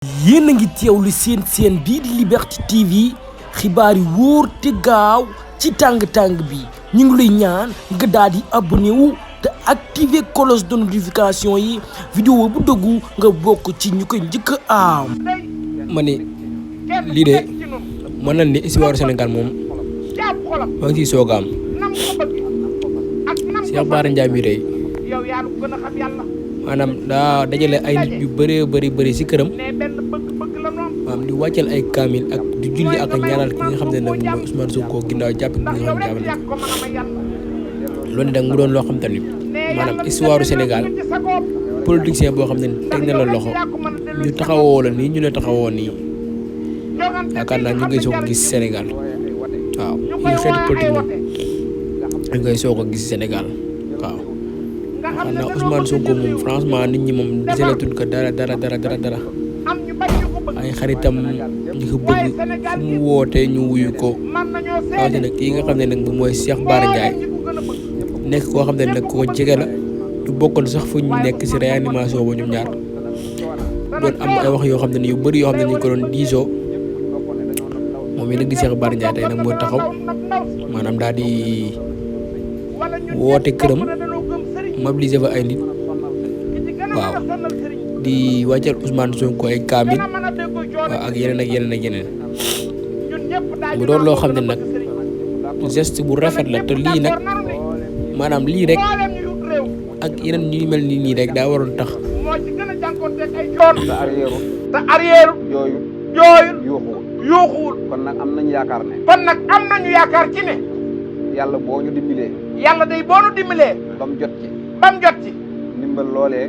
yéen a ngi teewlu seen bii di Liberté TV xibaar yi wóor te gaaw ci tàng-tàng bi ñu ngi lay ñaan nga daal di abonné wu te activer cloche de notification yi vidéo bu dëggu nga bokk ci ñu koy njëkk a am. ma ne lii de mën nañ ne histoire Sénégal moom maa ngi siy soog a am Cheikh Bara Ndiaye mi rëy maanaam daa dajale ay nit yu bëree bëri si këram maanaam di wàccal ay kaamil ak di julli ak ñaanal ki nga xam ne nag mooy Ousmane Sonko ginnaaw jàpp gi nga xam ne jàpp nañ ko loolu nag mu doon loo xam te ni maanaam histoire Sénégal politicien boo xam ne teg na la loxo ñu taxawoo la nii ñu ne taxawoo nii yaakaar naa ñu ngay soog a gis Sénégal waaw yi xeetu politique moom ñu ngay soog a gis Sénégal waaw xam naa Ousmane Sonko moom franchement nit ñi moom desalatuñ ko dara ay xaritam ñu ko bëgg fu mu wootee ñu wuyu ko waaye nag kii nga xam ne nag moom mooy Cheikh Bara Ndiaye nekk koo xam ne nag koo jege la du bokkoon sax fu ñu nekk si réanimation ba ñoom ñaar doon am ay wax yoo xam ne yu bëri yoo xam ne ñu ko doon diisoo moom mi nag di Cheikh Bara Ndiaye tey nag moo taxaw maanaam daal di woote këram mobiliser fa ay nit waaw di wàccal Ousmane Sonko ay kaamil waaw ak yeneen mu doon loo xam ne nag geste bu rafet la te lii nag maanaam lii rek ak yeneen ñu mel ni nii rek daa waroon tax te arrière yooyu yuuxuwul kon nag am nañu yaakaar ci ne yàlla boo ñu dimbalee boo ñu dimbalee ba mu jot ci ndimbal loolee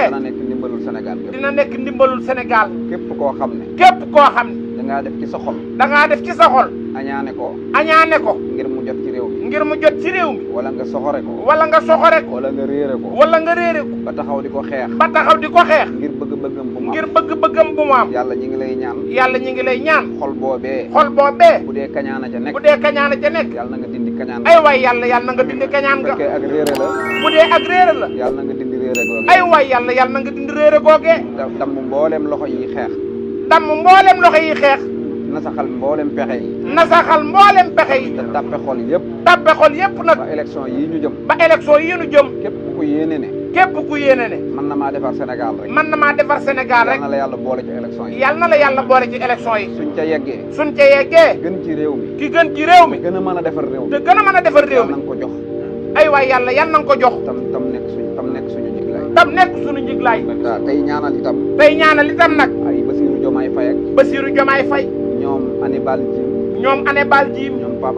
dina nekk ndimbalul Sénégal képp koo xam ne dangaa def ci sa xol añaane ko ngir mu jot ci réew mi wala nga soxore ko wala nga réere ko ba taxaw di ko xeex ngir bëgg-bëggam bu mu am yàlla ñi ngi lay ñaan xol boobee bu dee kañaana ca nekk yàlla na nga dindi kañaan ay waay yàlla na nga dindi kañaan ga bu dee ak réere la yàlla na nga dindi réere googe ay waay yàlla na nga dindi réere googe damm mboolem loxo yi xeex nasaxal mboolem pexe yi te tàppe xol yëpp nag ba élection yi ñu jëm képp ku yéene ne mën na maa defar Sénégal rek yal na la yàlla boole ci élection yi suñ ca yeggee gën ci réew mi gën a mën a defar réew mi nañ ko jox ay waay yàlla na nga ko jox tam nekk suñu njiglaay waaw tey ñaanal itam nag ay Bassirou Diomaye Faye ñoom Hannibal Djim ñoom Pape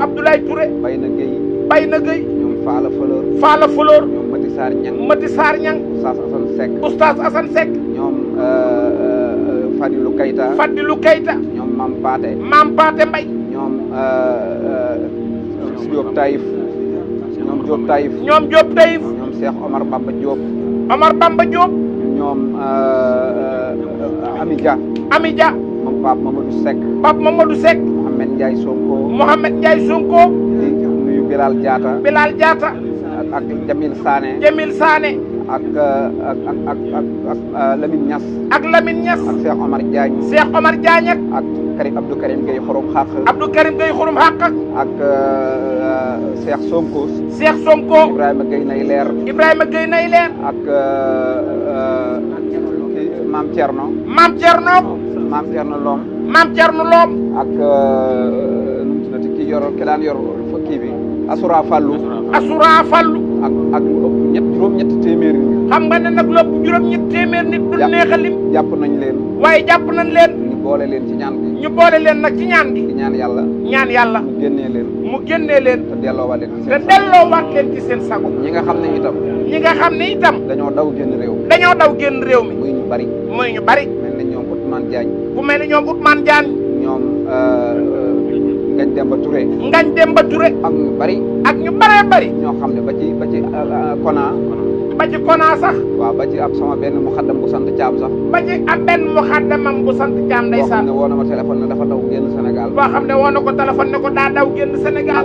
Abdoulaye Touré Bayna Gueye ñoom Falla Fleur ñoom Mati Sarr Niang Oustaz Assane Seck ñoom Fadilou Keita ñoom Mame Pathé Mbaye ñoom Diop Taïf ñoom Cheikh Omar Bamba Diop ñoom Ami Dia moom Pape Mamadou Seck Mohamed Ndiaye Sonko di nuyu Bilal Diatta ak Jamil Sané ak Lamine Niass ak Cheikh Omar Diagne ak Abdou Karim Gueye xurum xaq ak Cheikh Sonko Ibrahima Gueye nay leer ak Mame Thierno Lom ak nu mu tuddati ki daan yor kii bi Assoura Fallou ak lu ëpp juróom-ñetti téeméer xam nga ne nag lu ëpp juróom-ñetti téeméer nit du neex a lim jàpp nañ leen ñu boole leen ci ñaan gi di ñaan yàlla mu génnee leen te delloowaat leen ci seen sago ñi nga xam ne itam dañoo daw génn réew mi muy ñu bari mel na ñoom Ousmane Diagne ñoom Ngagne Demba Touré ak ñu bari ñoo xam ne ba ci Kona sax waaw ba ci ab sama benn muxaddam bu sant Thiam sax ba ci ab benn muxaddamam bu sant Thiam ndeysaan boo xam ne woo na ma téléphone ne dafa daw génn Sénégal boo xam ne woo na ko téléphone ne ko daa daw génn Sénégal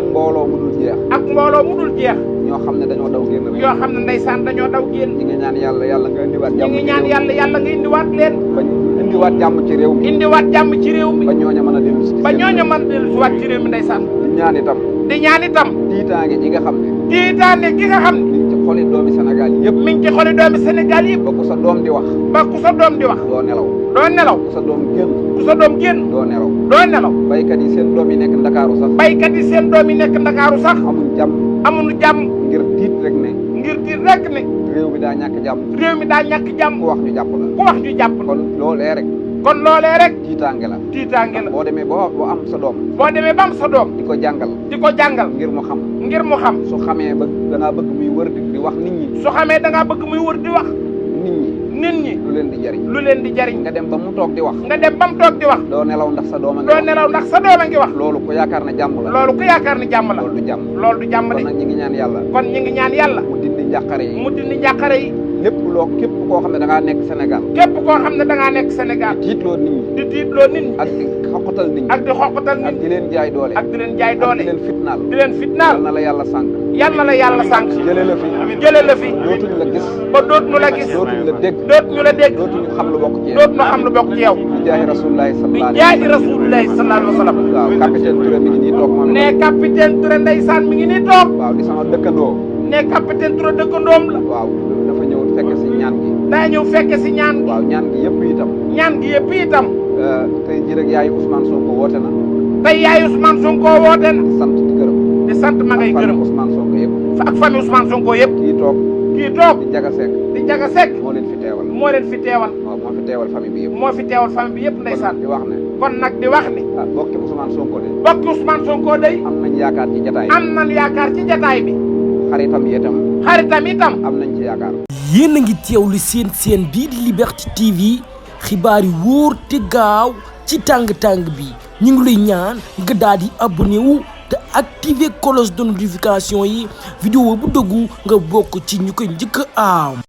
ak mbooloo mu dul jeex ñoo xam ne dañoo daw génn rek. yoo xam ne ndeysaan dañoo daw génn. ñi ngi ñaan yàlla nga indiwaat ñi jàmm. ngi ñaan yàlla nga indiwaat leen. ba indiwaat jàmm ci réew mi. indiwaat jàmm ci réew mi. ba ñooña mën a dellu si. ba ñooña mën a dellu si waat ci réew mi ndeysaan. di ñaan itam. tiitaange ji nga xam ne. tiitaange gi nga xam ne. mi ngi ci xoli doomi Sénégal yëpp. mi ngi ci xoli doomi Sénégal yëpp. ba ku sa doom di wax. ba ku sa doom di wax. doo nelaw. doo nelaw. ku sa doom génn. ku sa doom génn. doo nelaw. doo nelaw. baykat yi seen doom yi nekk Ndakaaru sax. baykat yi seen doom yi nekk Ndakaaru sax. amuñu jàmm. ngir tiit rek ne. réew mi daa ñàkk jàmm. réew mi daa ñàkk jàmm. ku wax ñu jàpp la. ku wax ñu jàpp la. kon loolee rek. tiitaange la. boo demee boo am sa doom. boo demee ba am sa doom. di ko jàngal. ngir mu xam. su xamee ba da ngaa bëgg muy wër di wax nit ñi. su xamee da ngaa bëgg muy wër di wax. nit ñi. lu leen di jariñ. nga dem ba mu toog di wax. doo nelaw ndax sa doom a ngi wax. loolu ku yaakaar ne jàmm la. loolu du jàmm. loolu du jàmm de. kon nag ñi ngi ñaan yàlla. mu dindi njàqare yi. képp koo xam ne da ngaa nekk Sénégal. di tiitloo nit ñi. ak di xoqatal nit ñi. ak di leen jaay doole. ak di leen fitnaal. yal na la yàlla sànq. jële la fi. dootuñu la gis. dootuñu la dégg. dootuñu xam lu bokk ci yow. bi jaahi rasulillahi sallallahu alayhi wa sallam. waaw capitaine Touré mi ngi nii toog moom. ne capitaine Touré ndeysaan mi ngi nii toog. waaw di sama dëkkandoo. ne capitaine Touré dëkkandoom la. waaw dafa ñëw fekke si ñaan gi. daa ñëw fekke si ñaan gi. waaw ñaan gi yëpp itam. tey jii rek yaayu Ousmane Sonko woote na. di sant di gërëm. di sant ma ngay gërëm. Ousmane Sonko yëpp. ak famille Ousmane Sonko yëpp. kii toog. di Jaga Seck. moo leen fi teewal. waaw moo fi teewal famille bi yëpp. ndeysaan. kon nag di wax ne. bokki Ousmane Sonko de. am nañ yaakaar ci jataay bi. xaritam itam. am nañ ci yaakaar. yéen a ngi teewlu seen bii di Liberté TV xibaar yi wóor te gaaw ci tàng bi ñu ngi lay ñaan nga daal di abonné wu te activer cloche de notification yi vidéo bu dëggu nga bokk ci ñu koy njëkk a am.